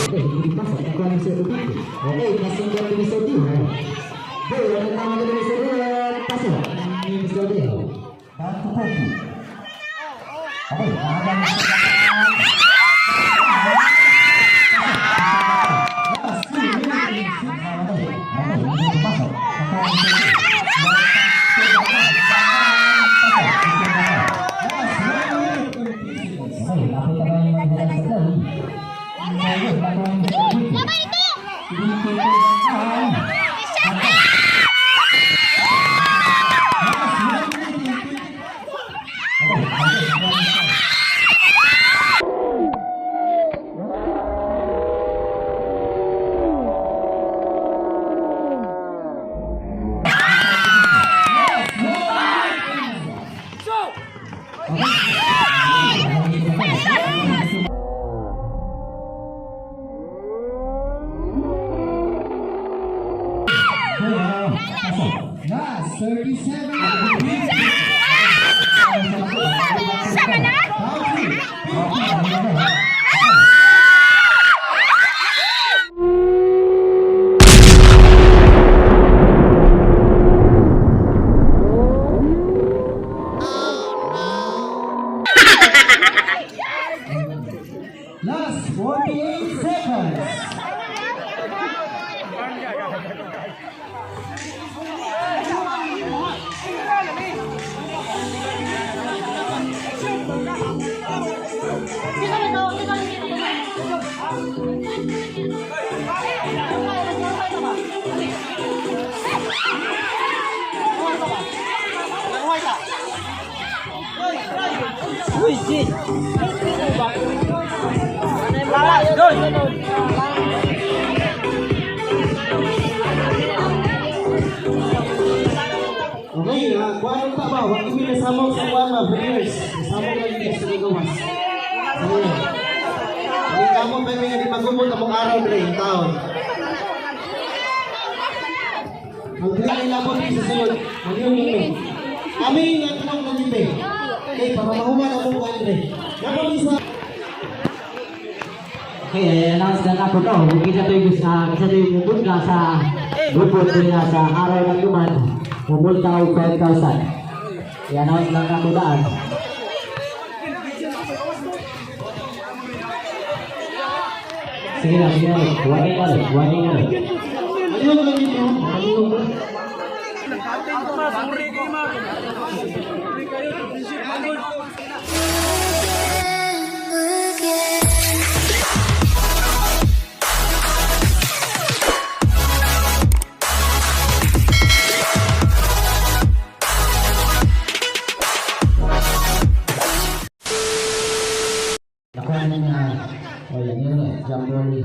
Okay, hindi pasok. Nakuha ni Mr. Ubiki. Okay, nasundot ni Mr. Dino. Deo, nagtama ni Mr. Deo. Pasok ni Mr. Deo. Down to 40. Okay, mahaba ni Mr. Okay, hindi pasok. Nakuha ni Mr. Deo. Okay, nakita ba yung mga sa play? Laban ito! Last 37. Sama na? Last 48 seconds. Uy, shit! Doon! Okay, kuan pa ba? Wag kami nasamok sa kuan ba, prayers. Nasamok lang yung sa gawas. Sige. Hindi kamo pa may di magumot among araw dre yung taon. Ang dili labot sa sulod, magyong nino. Kami nga tanong ng ngiti. Okay, para mahuman among kuan dre. Napa mi sa Okay, announce na ako to. Kung isa ito yung, isa ito yung mumulta sa grupo nila sa araw ng Luman, mumulta og 5,000. I-announce lang ako daan. Sige na, sige na. Warning na rin, warning na rin. Ano lang ngiti? Ano lang? Nakuha na niya. O, yan yun eh. Jamboree.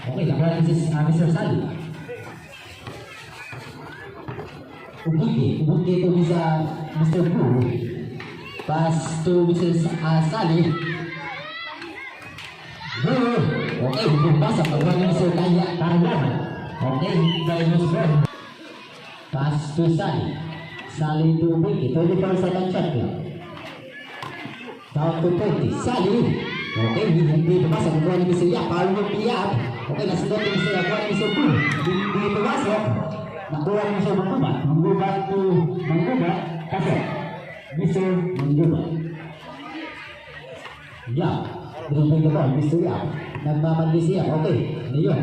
Okay, nakuha na si Mr. Sally. Ubuti. Ubuti ito sa Mr. Blue. Pass to Mrs. Sally. Blue. Okay, bumasa. Nakuha ni Mr. Kaya Karwan. Okay, by Mr. Pass to Sally. Sally to Ubuti. 24 second shot clock. Down to 20. Sally. Okay, hindi pumasok. Nakuha ni Mr. Yap. Paolo Yap. Okay, nasunod ni Mr. Nakuha ni Mr. Blue. Hindi pumasok. Nakuha ni Mr. Mangguba. Mangguba to Mangguba. Pasok. Mr. Mangguba. Yap. Dribbling the ball. Mr. Yap. Nagmamadali siya. Okay. Ano yun?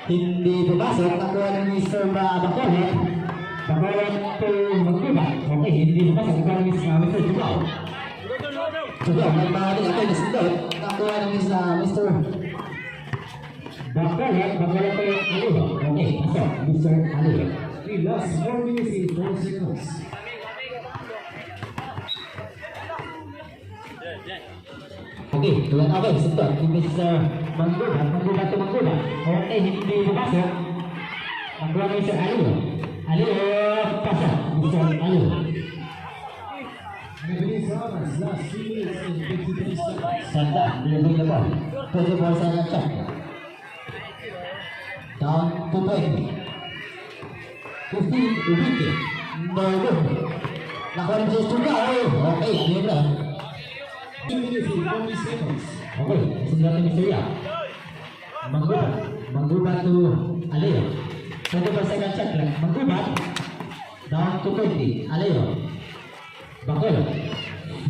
Hindi pumasok. Nakuha ni Mr. Bacolod. Bacolod to Mangguba. Okay, hindi pumasok. Nakuha ni Mr. Jugao. Sudah, nagmamali ako yung sundot. Nakuha ng isa, Mr. Bacolod, Bacolod to Aliho. Okay, pasok, Mr. Aliho. Okay, last 4 minutes and 4 seconds. Okay, tuwan okay, sundot. Ni Mr. Mangguba, Mangguba to Mangguba. Okay, hindi pumasok. Nakuha ni Mr. Aliyo. Aliyo, pasok. Mr. Aliyo. Mabilis sa oras. Last 2 minutes and 53 seconds. Sanda, dribbling the ball. 24-second shot. Down to 20. 15, Ubike. No good. Nakuha ni Mr. Tugao. Okay, ano yun na? 2 minutes and 40 seconds. Okay, sundan ni Mr. Yap. Manggubat. Manggubat to Aleo. 24-second shot lang. Manggubat. Down to 20. Aleo. Bakol.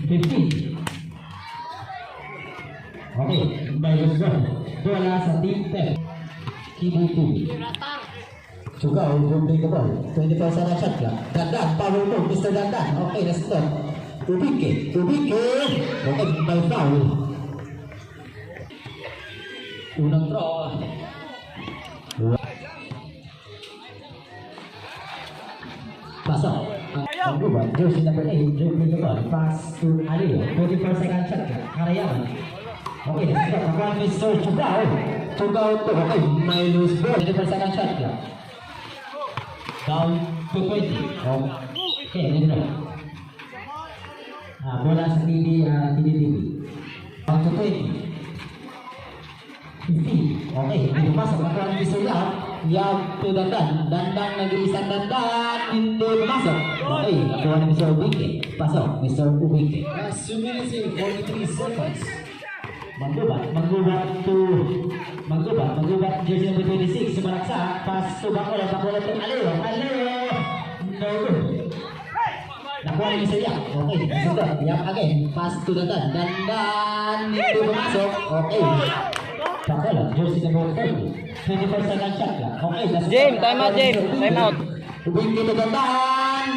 15. Okay, may go. Bola sa Team Pep. Kibu TV. Sugaw, dribbling the ball. 24-second shot clock. Dandan, power move, Mr. Dandan. Okay, let's go. Ubike, Ubike. Okay, may foul. Unang throw. Pasok. Ang gubat, jersey number 8, dribbling the ball. Pass to Alio. 24-second shot clock. Karayaman. Okay, let's go. Nakuha ni Mr. Chugaw. Chugaw to. Okay, may loose ball. 24-second shot clock. Down to 20. Okay, ready na. Bola sa TV, TDTV. Down to 20. 15. Okay, hindi pumasok. Nakuha ni Mr. Yap. Yap to Dandan. Dandan, nag-iisang Dandan. Hindi pumasok. Okay, nakuha ni Mr. Ubike. Pasok, Mr. Ubike. Last 2 minutes and 43 seconds. Manggubat, Manggubat to Manggubat, Manggubat, jersey number 26, sumalaksak, pass to Bacola, Bacola to Aleo, Aleo, no good. Nakuha ni Mr. Yap, okay, sunod, Yap again, pass to Dandan, Dandan, hindi pumasok, okay. Bacola, jersey number 30, 24-second shot clock, okay. James, time out, James, time out. Ubing to Dandan,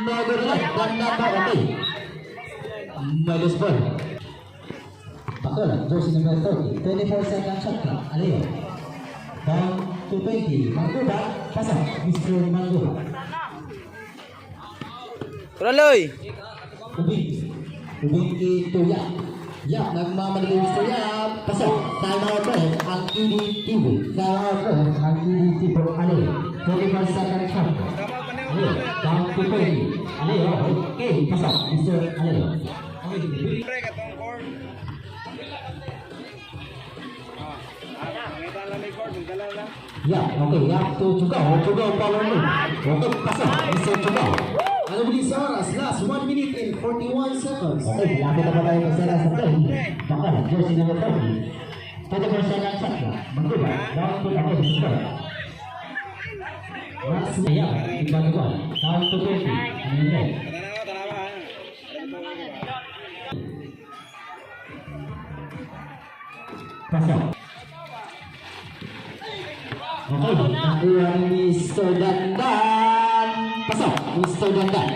no good ulit, Dandan pa, okay. May loose ball. Bacola, jersey number 30, 24-second shot clock. Aleo. Down to 20. Manggubat, pasok. Mr. Manggubat. Tuloy! Ubinki. Ubinki to Yap. Yap, nagmamadali Mr. Yap. Pasok. Time out ref, ang EDTV. Time out ref, ang EDTV. Aleo. 24-second shot clock. Aleo. Down to 20. Aleo. Okay, pasok. Mr. Aleo. Pre, katong cord. Pangita lang may cord, magdala lang. Yap, okay. Yap to Chugaw. Chugaw power move. Okay, pasok. Mr. Chugaw. Ano bilis sa oras? Last 1 minute and 41 seconds. Okay, lapit na ba tayo magsala sa play? Baka, jersey number 30. 24 second shot clock. Manggubat, down to okay, Mr. Last Ayan, iba na ball. Down to 20. Ano yun rin? Tanawa, tanawa. Ha? Pasok. Okay, nakuha ni Mr. Dandan. Pasok, Mr. Dandan.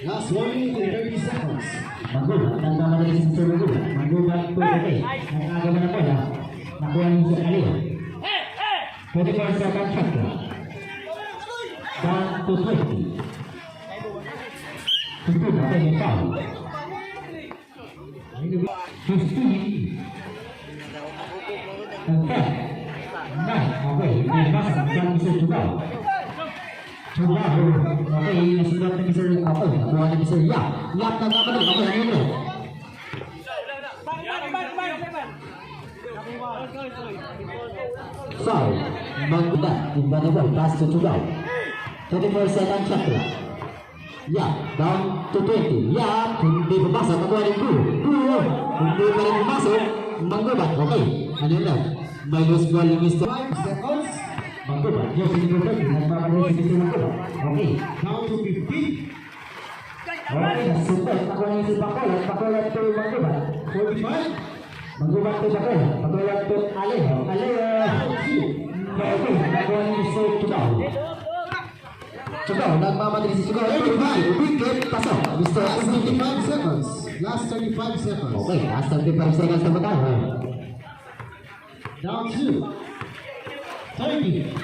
Last 1 minute and 30 seconds. Manggubat, nagmamadali si Mr. Manggubat. Manggubat to okay. Nag-agaw na bola. Nakuha ni Mr. Alio. 24-second shot clock. Down to 20. 15, okay, may foul. 15. And 10. 9, okay, hindi pumasok. Nakuha ni Mr. Chugaw. Chugaw, okay, nasunod ni Mr. Okay, nakuha ni Mr. Yap. Yap, nagmamadali. Okay, ano yun? Foul. Manggubat. Iba na ball. Pass to Chugaw. 24-second shot clock. Yap. Down to 20. Yap. Hindi pumasok. Nakuha ni Blue. Blue. Hindi pa rin pumasok. Manggubat. Okay. Ano yun lang? May loose ball ni Mr. 5 seconds. Manggubat. Jersey number 30. Nagmamadali si Mr. Manggubat. Okay. Down to 15. Okay. Super. Nakuha ni si Bacola. Bacola to Manggubat. 45. Manggubat to Bacola. Bacola to Alejo. Alejo. Okay. Nakuha ni Mr. Chugaw. Chugaw. Nagmamadali si Chugaw. 35. Wicket. Pasok. Mr. Last Ubike. 35 seconds. Last 35 seconds. Okay. Last 35 seconds na ba tayo? Down to 30.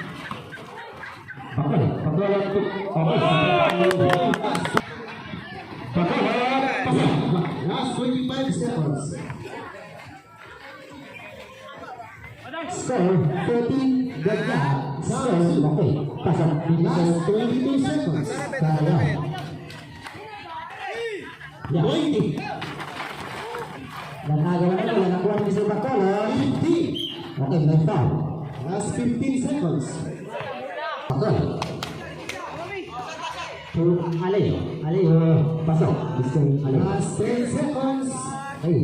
Bacola. Bacola to. Okay. Bacola. Pasok. Last 25 seconds. So, 14 Ganda. So, okay. Pasok. Last 22 seconds. Kaya. Yeah. 20. Nagagawa na wala nakuha ni Mr. Bacolod. 15. Okay, may foul. Last 15 seconds. Bacolod. To Aleo. Aleo. Pasok. Mr. Aleo. Last 10 seconds. Ay.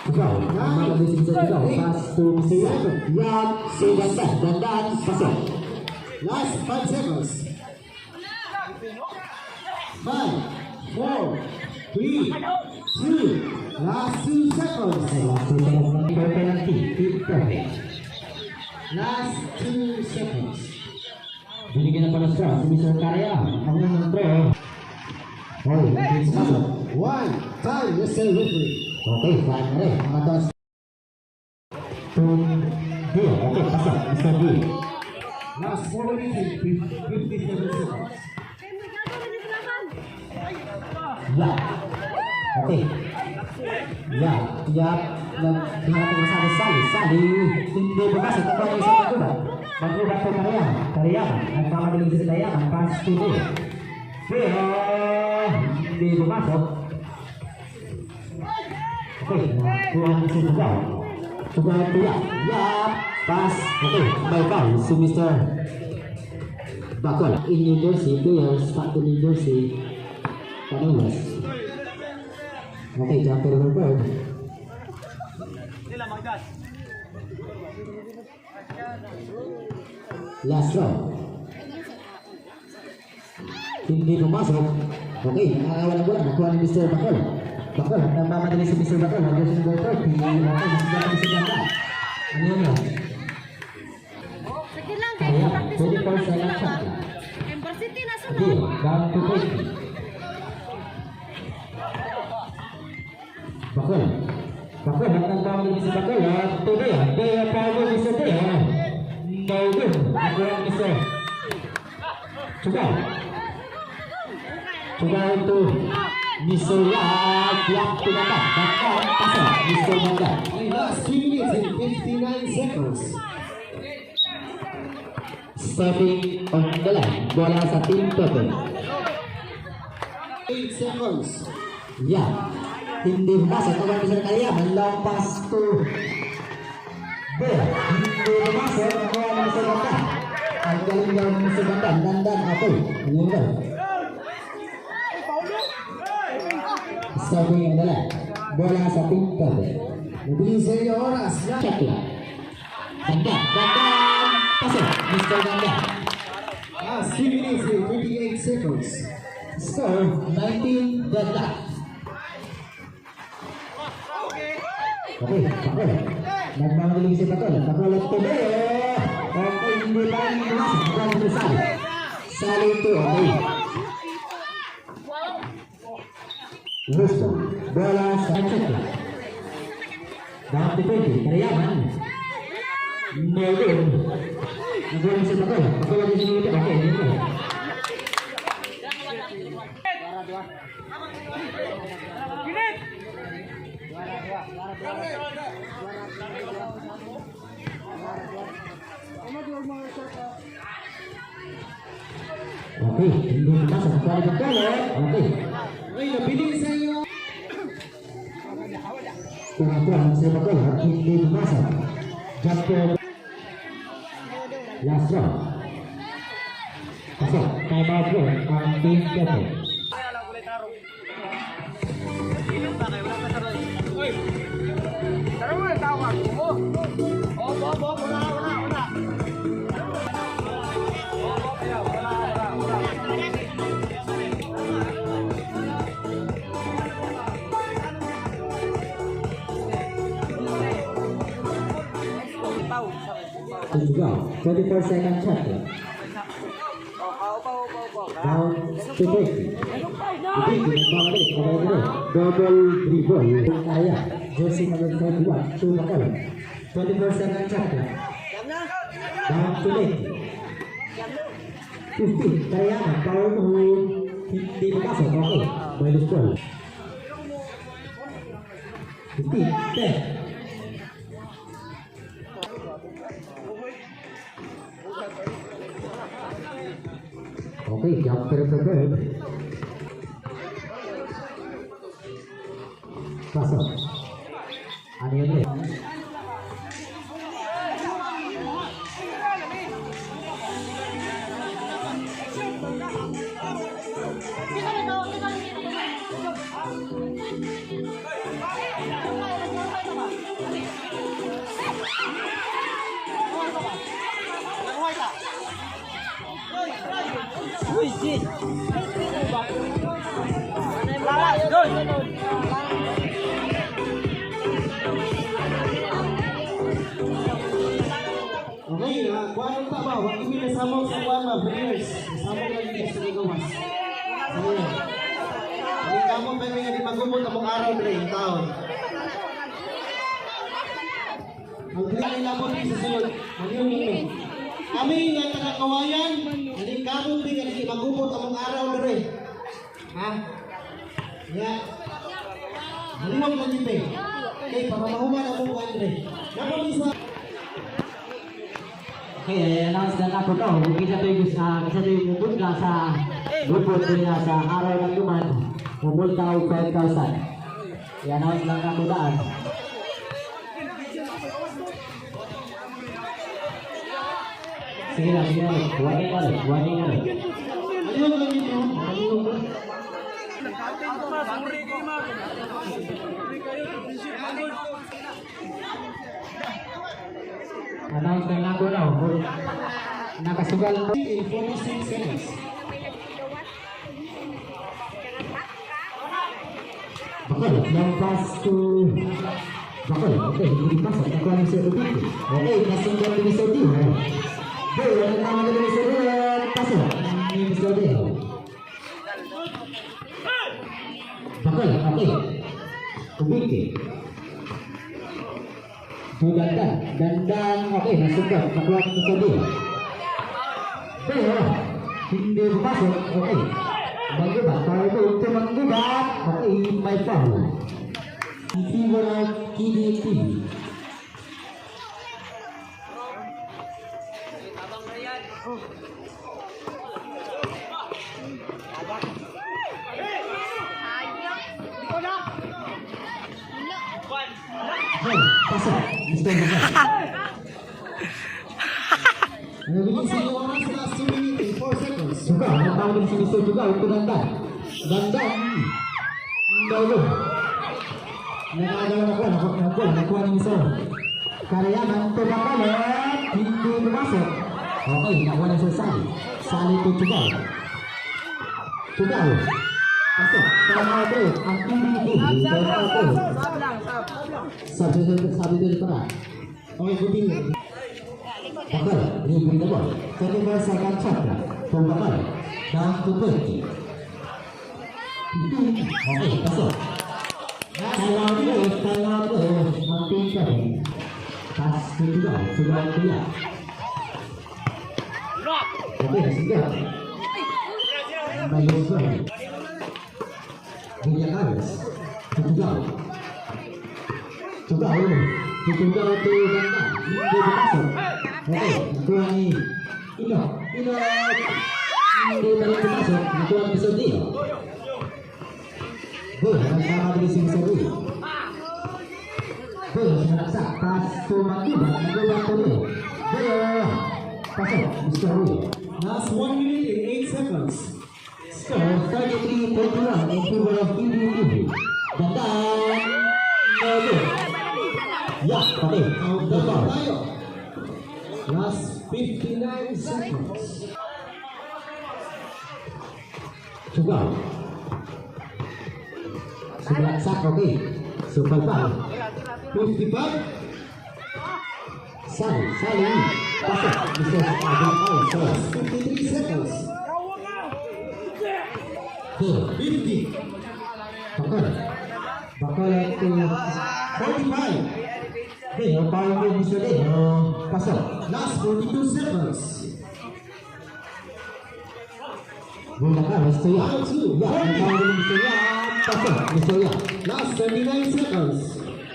Ikaw. Nagmamagaling si Mr. Ikaw. Pass to Mr. Yap. Yap. So, ganda. Gandaan. Pasok. Last 5 seconds. 5, 4, 3, 2. Last 2 seconds. Okay, last 2 seconds. For penalty. Team perfect. Last 2 seconds. Binigyan na pala siya si Mr. Kaya. Ang unang throw. Oh, hindi pumasok. 1. Time, Mr. Referee. Okay, saan na rin? Mga dos. To D. Okay, pasok. Mr. D. Last 4 minutes and 57 seconds. Yeah. Okay. Yeah. Yeah. Naghanap ng kasama Sally. Sally. Hindi pumasok. Ito ang isang magubat. Magubat po Kariyaman. Kariyaman. Nagmamadaling si Kariyaman. Pass to D. Pero, hindi pumasok. Okay, nakuha ni si Tugaw. Tugaw to Yap. Yap. Pass. Okay, may foul si Mr. Bacol. In New Jersey, players, back to New Jersey. Panolas. Okay, jumper over bird. Last round. Hindi pumasok. Okay, nakakawa ng bola. Nakuha ni Mr. Bacol. Bacol, nagmamadali si Mr. Bacol. Jersey number 30. Okay, nasigaw ni Mr. Ganda. Ano yun yun? Sige lang, kay Kaya, practice 24 lang, practice second lang. shot. Varsity na Okay, sunod. down to 20. Bakol. Bakol, nagmamadali si Bakol. To Dea. Dea, power Mr. Dea. No good. Nakuha ni Mr. Tugaw. Tugaw to Mr. Yap. Yap, pinata. Baka, pasok. Mr. Manda. Okay, last 3 minutes and 59 seconds. Stepping on the line. Bola sa Team Pepe. 8 seconds. Yeah. Hindi pumasok. Tawag ni Mr. Kaliyaman. Long pass to Bea. Hindi pumasok. Nakuha ni Mr. Ganda. Ang galing daw ni Mr. Ganda. Dandan. Okay. Ano yun ba? Stepping on the line. Bola sa Team Pepe. Mabilis sa inyo oras. Check lang. Ganda. Ganda. Pasok. Mr. Ganda. Last 3 minutes and 28 seconds. Score 19 deadlock. Okay, Bakol. Nagmamagaling si Bakol. Bakol at Tobeo. Okay, hindi pa rin pumasok. Bakol to Sally. Sally to, okay. Wisdom. Bola sa check lang. Down to 20. Kariyaman. No good. Nagawin si Bakol. Bakol at sinulite. Okay, hindi pa. Okay, hindi pumasok. Kuha ni Bakol. Okay. Okay, nabilis sa inyo. Kuha si Bakol. Hindi pumasok. Jumper. Last round. Pasok. Time out po ang Team Pepe. To go. 24 second shot clock. Down to 30. Hindi, nagmamadali. Okay, okay. Double dribble. Kaya. Jersey number 41. To Bakol. 24 second shot clock. Down to 20. 15. Kaya, power move. Hindi pumasok. Okay. Minus ball. 15. 10. Okay, jumper sa bird. Pasok. Ano yun eh? Uy, shit. Okay, kuan ta ba? Wa kami nasamok sa kuan ba, players. Nasamok lang din sa gawas. Sige. Hindi kamo pa nga di magumot among araw dre yung taon. Ang play nila mo sa sulod. Maliw ninyo. Kami nga taga Kawayan, hindi kamo pa nga di magumot among araw dre. Ha? Ya. Maliwag lang yun eh. Okay, para mahuman among kuan dre. Napa sa Okay, announce na ako to. Kung isa to yung isa to yung mumulta sa grupo nila sa araw ng luman, mumulta og 5,000. I-announce lang ako daan. Sige lang, sige lang. Warning na rin, warning na rin. Maliwag lang yun, no? Maliwag lang. Announce lang ako na. Kung nakasugal mo. In 46 seconds. Bakal, long pass to Bakal, okay, hindi pasok. Nakuha ni Sir Ubiki. Okay, nasundan ni Mr. D. Boy, ang tama ni Mr. D. Pasok ni Mr. D. Bakal, okay. Ubiki. To Dandan. Dandan, okay, nasundan. Nakuha ni Mr. D. Pero, hindi pumasok, okay. Manggubat, foul ball to Manggubat. Okay, may foul. In favor of KDT. Hey, pasok. Mr. Manggubat. Nabilis ang oras, last 2 minutes and 4 seconds. Juga, ang tawag si Mr. Juga untuk Dandan. Dandan. Daulo. Nakagawa na ko, nakuha, nakuha, nakuha ni Mr. Karayaman to Bacolod, hindi pumasok. Okay, nakuha ni Sir Sally. Sally to Tugaw. Tugaw. Pasok. Time out ulit. Ang PBT. Time out ulit. Sabi sabi dito pa na. Okay, continue. Bakal, dribbling the ball. 25 second shot clock for Bakal. Down to 20. Okay, pasok. Time out ulit, time out ulit. Ang team 7. Pass to Tugaw. Tugaw to Yap. Okay, sige. May Villacares. To Tugaw. Tugaw. To Tugaw to Ganda. Hindi pumasok. Okay, nakuha ni Ino. Ino. Hindi pa rin pumasok. Nakuha ni Mr. Dio. Boy, nagmamadali si Mr. Dio. Boy, sinalaksak. Pass to Manggubat. Manggubat to Rio. Rio. Pasok, Mr. Rio. Last 1 minute and 8 seconds. Score 33-31 in favor of PBTV. Dandan. No good. Yeah, okay. Out No na foul. tayo. Last 59 seconds. Tugaw. Sumalaksak, okay. Supalpal. 55. Sally, Sally. Pasok. Mr. Abel sorry. Last 53 seconds. Four. 50. Bakal. Bakal to 45. Okay, no foul po, Mr. Lee. No, pasok. Last 42 seconds. Bulacan, Mr. Yap. Round two. Yap, ang tawag ni Mr. Yap. Pasok, Mr. Yap. Last 39 seconds.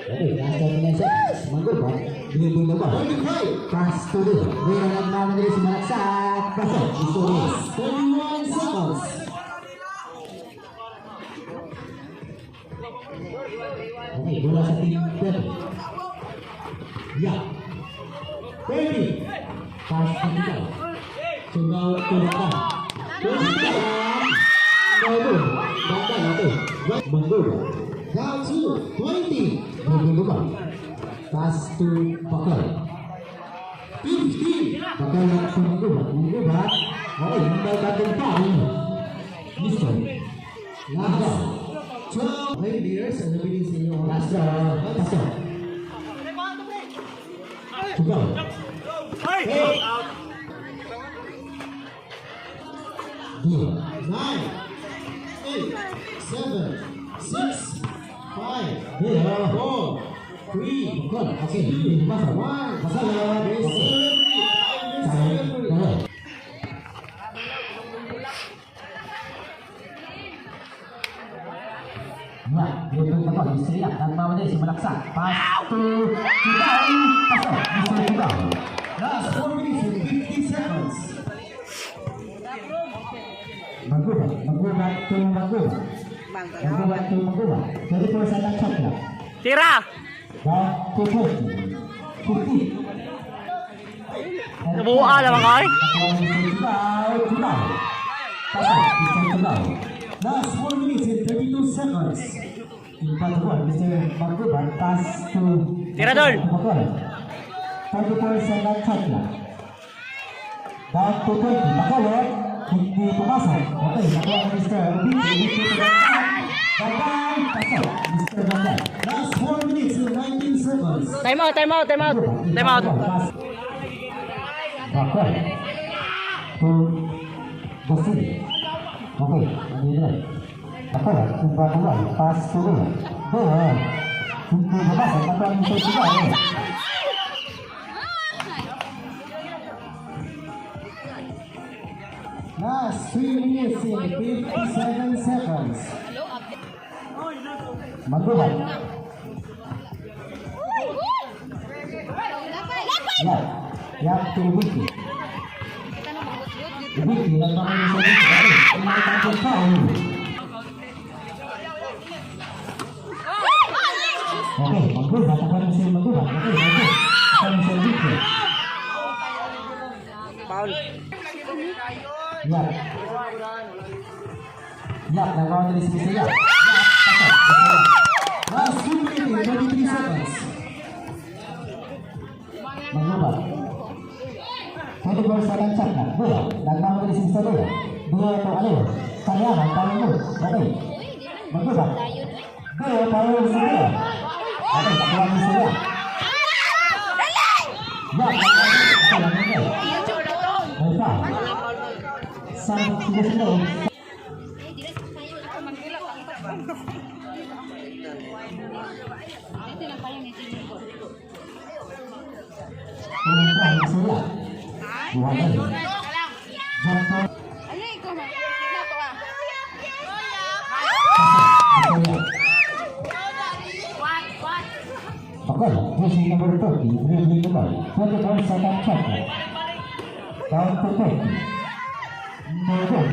Okay, last 39 seconds. Manggubat. Binibig na ball. 45. Pass to Rio. Rio nagmamadali si Malaksak. Pasok, Mr. Rio. Last 31. Bola sa Team Purple. Yeah. 30. Pass to Tugaw. Tugaw to Bandan. Tugaw. No good. Bandan, okay. Mangguba. Down to 20. Mangguba. Pass to Bakal. 15. Bakal to Mangguba. Mangguba. Okay, hindi bagal pa. Mister. Last 12. Okay, leaders, ano bilin sa inyo? Last round. Pasok. Tugaw. 8, Deal. 9, 8, 7, 6, 5, Deal. 4, 3, Bakal. Okay, hindi pasok. 1. Pasok. Mr. Okay. Referee, time, Mr. Referee. Time. Ya, dribble na ball. Mr. Yak, nagmamadali si Malaksak. Pass to Tugaw. Pasok. Mr. Tugaw. Last 4 minutes and 50 seconds. Maguba. Maguba to Maguba. Maguba to Maguba. 24 second shot clock. Tira! Down to 20. 50. Nabuha naman kayo. Tugaw. Tugaw. Pasok. Mr. Tugaw. Last 4 minutes and 32 seconds. In front of ball, Mr. Maguba. Pass to Tira, Dol. Bakol. 24 second shot clock. Down to 20. Bacolod. Hindi pumasok. Okay, nakuha ni Mr. Ubiki. Ubiki to Bandan. Bandan. Pasok. Mr. Bandan. Last 4 minutes and 19 seconds. Time out, time out, time out. Time out. Pass. Bakol. To Basili. Okay, ano yun? Bakol. Kumba ball. Pass to Lula. There. Hindi pumasok. Nakuha ni Mr. Tugaw. Last 3 minutes and 57 seconds. Magubat. Yap. Yap to Wiki. Wiki, nagmamadali sa Wiki. Okay, may foul. Okay, Magubat. Ako rin si Magubat. Okay, okay. Ako rin si Wiki. Foul. Yap. Yap, nagmamadali si Mr. Yap. Yap, pasok. Last 2 minutes and 33 seconds. Magubat. 24 second shot clock. Dua. Nagmamadali si Mr. Dua. Dua to Aleo. Karyaman, foul mo. Okay. Magubat. Dua, foul si Dua. Okay, nakuha ni Mr. Yap. Yap, okay, okay. May foul. Sa sige sila. Unang foul, Mr. Yap. Dua kali. Jumper. Ano ikaw ma? Tignan ko ah. Mr. Yap. Bakol, jersey number 30, dribbling the ball. 24 second shot clock. Down to 30. No good.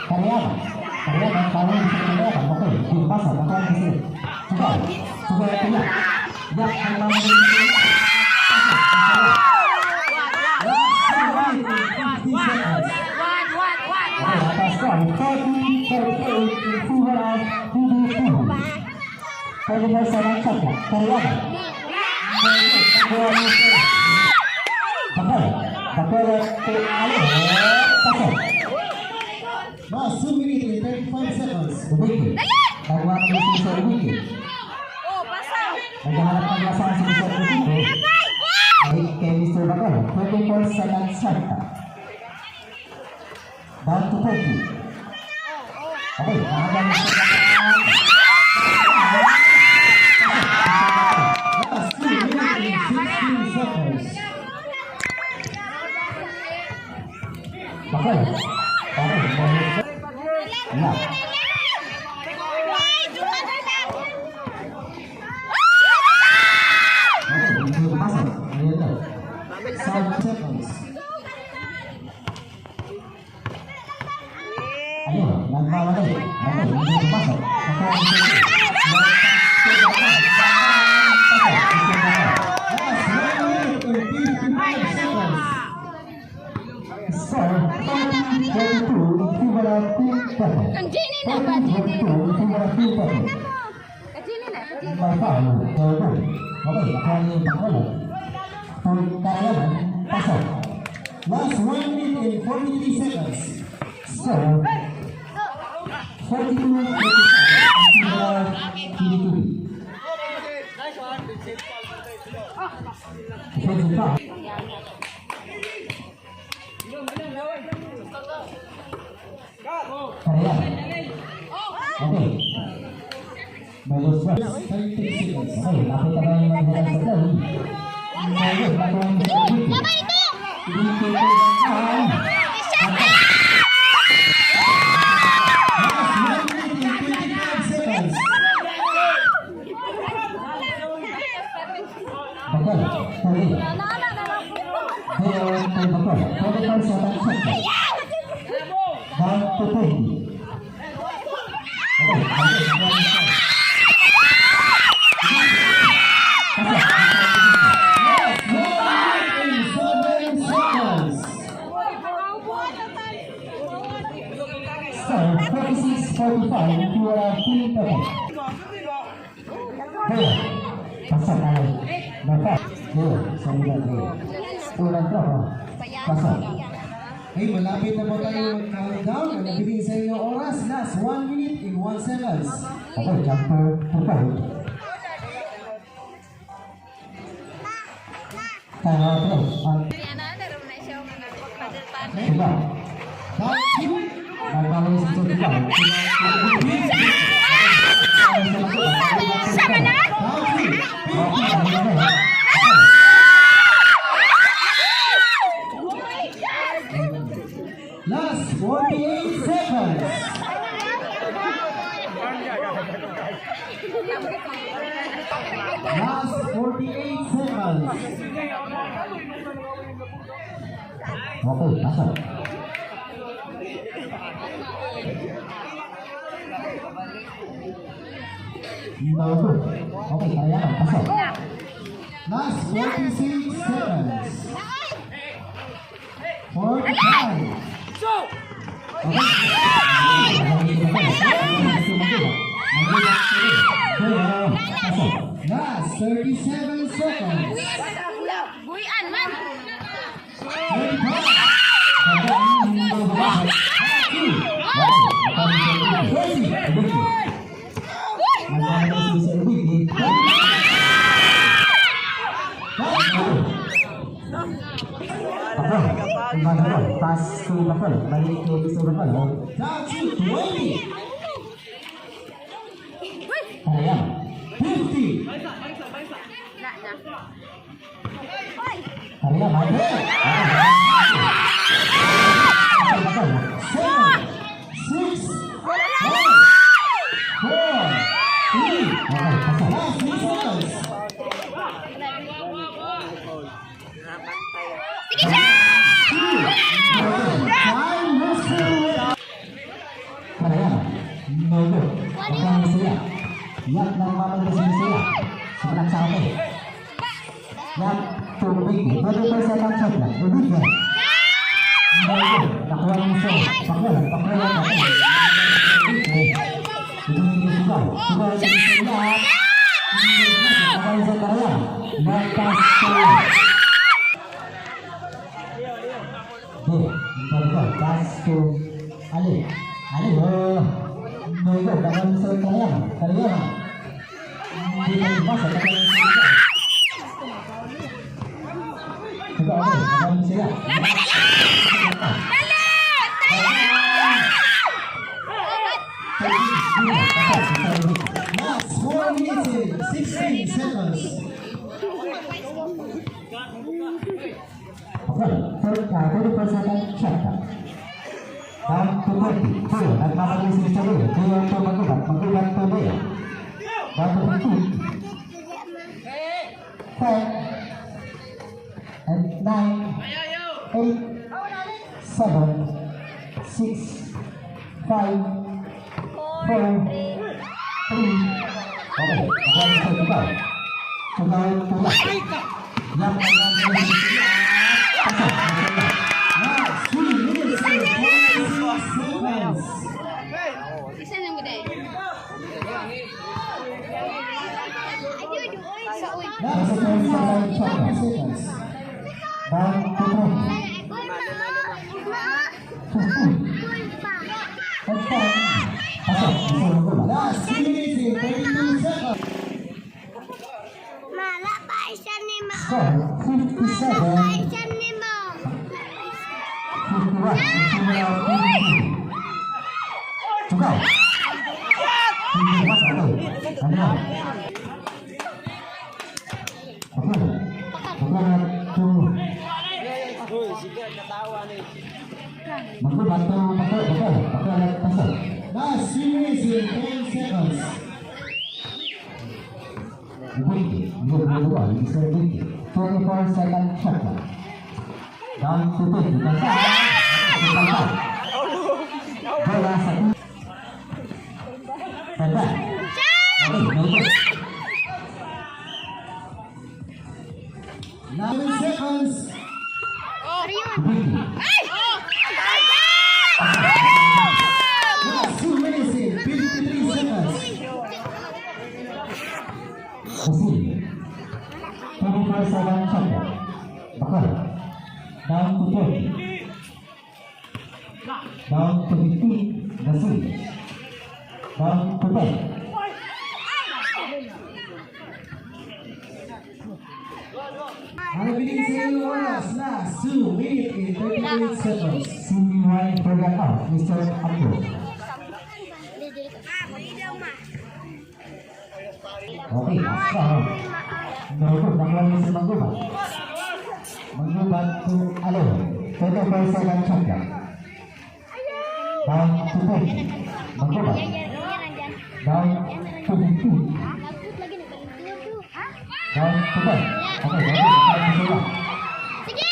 Karyaman. Karyaman, foul sa Karyaman. Okay, good pasa. Nakuha ni Mr. Tugaw. Tugaw to Yak. Yak ang mamadali ni Mr. Yak. Pasok, Mr. Yak. Last 2 minutes and 50 seconds. Okay, atas score, 30-38 in favor of PB2. 24 second shot clock. Karyaman. No good. Nakuha ni Mr. Bakol. Bakol to Ali. Pasok. Last 2 minutes and 35 seconds. Ubiki. Nagawa ng Mr. Ubiki. Oh, pasa. Naghahanap ng lasahan si Mr. Ubiki. Ay kay Mr. Bakol. 24 seconds shot clock. Down to 30. Okay, nakakuha ni Mr. Bakol. Last 2 minutes and 16 seconds. Bakol. Okay, Yeah. Okay, hindi pumasok. Ayun na. 7 seconds. Ayun, nagmamadali. Okay, hindi pumasok. Nakuha ni Mr. Score 40-42 in favor of Team Purple. Kang Jenny na ba, Jenny? 40-42 in favor of Team Purple. Ka Jenny na, ka Jenny. May foul. No good. Okay, nakuha niyo yung pangulo. To Karayaman, pasok. Last 1 minute and 43 seconds. Score 42-45 in favor of Kilikili. Defensive foul. Karayaman. Okay. May loose ball. 30 seconds. Okay, nakita ba yung mga sa play? No good. Nakuha ni Mr. Vicky. Laban ito! Vicky to ang Last 1 minute and 25 seconds. Bakol. Tuloy. Deo to Bakol. 24 seconds shot clock. Down to 20. Okay, okay. Last 1 minute and 7 seconds. So, 46-45 in favor of Team Purple. Deo. Pasok ay Bakol. Deo. Sa ligan Deo. Unang tropa. Pasok. Hey, malapit na po tayo mag-countdown. Ang nabilin sa inyo oras. Last 1 minute and 1 seconds. Okay, jumper to foul. Time out play. Ang diba? Down to Nagmamali sa Diba? Sama na? Down to Last 48 seconds. Last 48 seconds. Okay, pasok. No good. Okay, kaya pasok. Last 46 seconds. 45. Okay. Pasok. Last 37 seconds. Buyan man. 35. 30. Pass to Bakol. Balik kay Mr. Bakol. Down to 20. Kaya. 50. Na na. Kaya, balik. Bakol. 7. 6. 5. 4. 3. Okay, pasok. Last 3 seconds. Sige siya! Time whistle. Kaya. No good. Okay, siya. Yak ng mamagasin siya. Sobrang sa okay. Yak to Vicky. 24 second shot lang. Vicky. No good. Nakuha ni Sir. Bakol. Bakol. Bakol. Vicky. Vicky Sugaw. Sugaw. Sugaw. Nakuha ni Sir Kaya. Lakas to B. Bakol. Pass to Ali. Ali. Oh. No good. Nakuha ni Sir Kaya. Kaya. Hindi na ipasa. Nakuha ni Sir Sugaw. Sugaw. Okay. Nakuha ni siya. Dali! Tayo! Last 4 minutes and 16 seconds. Okay, 34 second shot clock. Down to 30. Two, nagmamadali si Mr. Leo. Leo to Magubat. Magubat to Leo. Down to 15. 10. And 9. 8. 7. 6. 5. 4. 3. Okay, nakuha ni Sir Tugaw. Tugaw to Yak. Yak, yak, yak. Pasok, pasok. Last 3 15. And 10. Pasok. Mr. Mangubat. Last 2 minutes and 32 seconds. Mala pa isa ni ma. Score 57. Isa ni ma. 51. In favor of PDP. Tugaw. Okay. Ano? Okay. Okay, to Uy, sige, katawa ni. Magbubat to Bakal, Bakal, Bakal at pasok. Last 3 minutes and 10 seconds. Winky, good ball, Mr. Winky. 24-second shot clock. Down to 20. Basta. Basta. Bola sa Banda. Okay, no good. 9 seconds. Winky. Last 2 minutes and 53 seconds. Basil. 24-second shot clock. Bakal. Down to 20. Down to 15. Basil. Down to 10. Ang bilis sa iyong oras. Last 2 minutes and 38 seconds. CY Program out, Mr. Abdo. Okay, last round. No good, nakuha niya si Manggubat. Manggubat to Alo. 24 second shot clock. Down to 20. Manggubat. Down to 15. Down to 10. Okay, down to 10.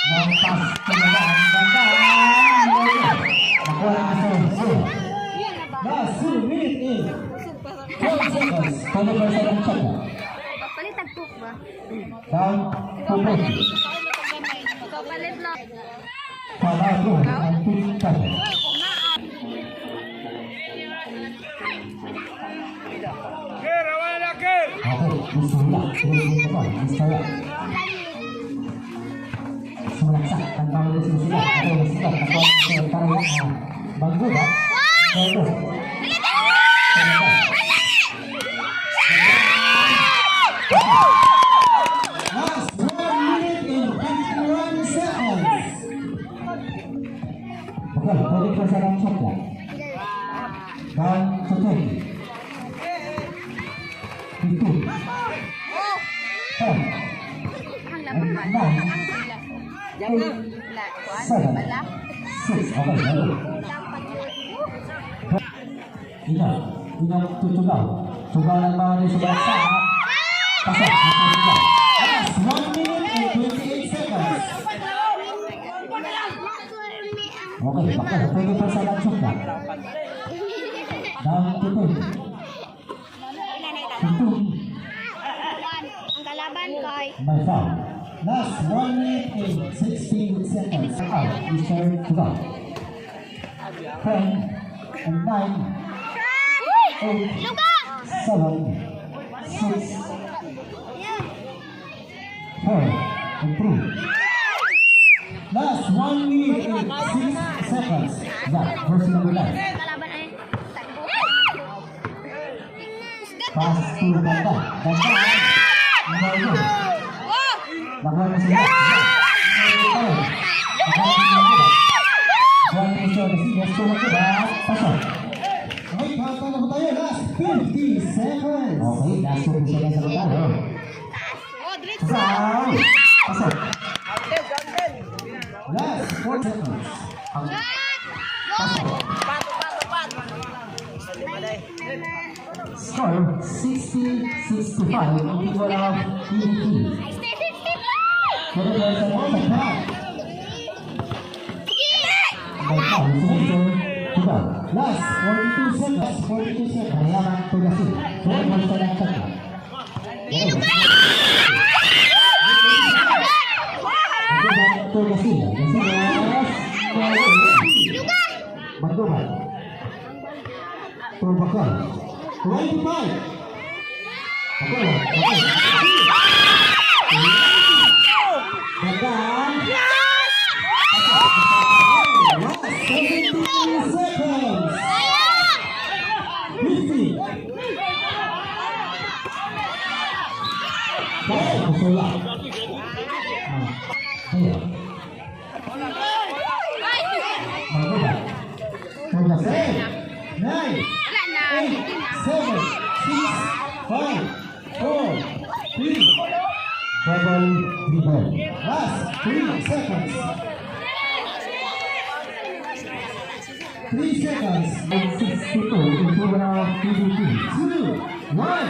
Down pass to Ganda. Ganda. No good. Nakuha niya si Zero. Last 2 minutes and 12 seconds. 24 second shot clock. Palit tagpok ba? Down to 20. Palit lang. Foul out and team pressure. Ker, awan na, Ker! Okay, Mr. Hula. Mr. Hula. Mr. Hula. Sumalaksak. Ang bawal sa sila. Okay, Mr. Hula. Nakuha ni Mr. Taraya. Manggubat. Pwede. Last 1 minute and 51 seconds. Okay, pwede ko sa lang shot clock. Down to 20. 15. 10. And 9. 8. 7. 6. Okay, ready. Ina, ina tutugaw. Tugaw ng mga ni Subalaksak. Pasok, Mr. Tugaw. Last 1 minute and 28 seconds. Okay, baka pwede pa sa lang shot clock. Down to 20. 15. Ang kalaban kay May foul. Last 1 minute and 16 seconds. Out, Mr. Tugaw. 10 and 9, 8, Luka! 7, 6, 4, and 3. Last 1 minute and 6 seconds. Yeah, jersey number 9. Kalaban ay tagpok. Pass to Banda. Banda. No good. Nakuha mo sila. Nakuha mo sila. Yes, tumagubat. Pasok. Okay, countdown na po tayo. Last 50 seconds. Okay, last 2 seconds na tayo. Foul. Pasok. Last 4 seconds. Pasok. Score 60-65 in favor of PDP. 24 seconds left. By foul, Mr. Tugaw. Last 42 seconds. Last 42 seconds. Mayaman Tugasin. 24 seconds shot clock. Maggubat to Gasila. Gasilas. Maggubat. To Bakal. 25. Bakal. Bakal. Gandang. Last 17 10, 9, Wala na. 8, Hindi na. 7, 6, 5, 4, 3, Double dribble. Last 3 seconds. 3 seconds. 62 in favor of PDP. 2, 1.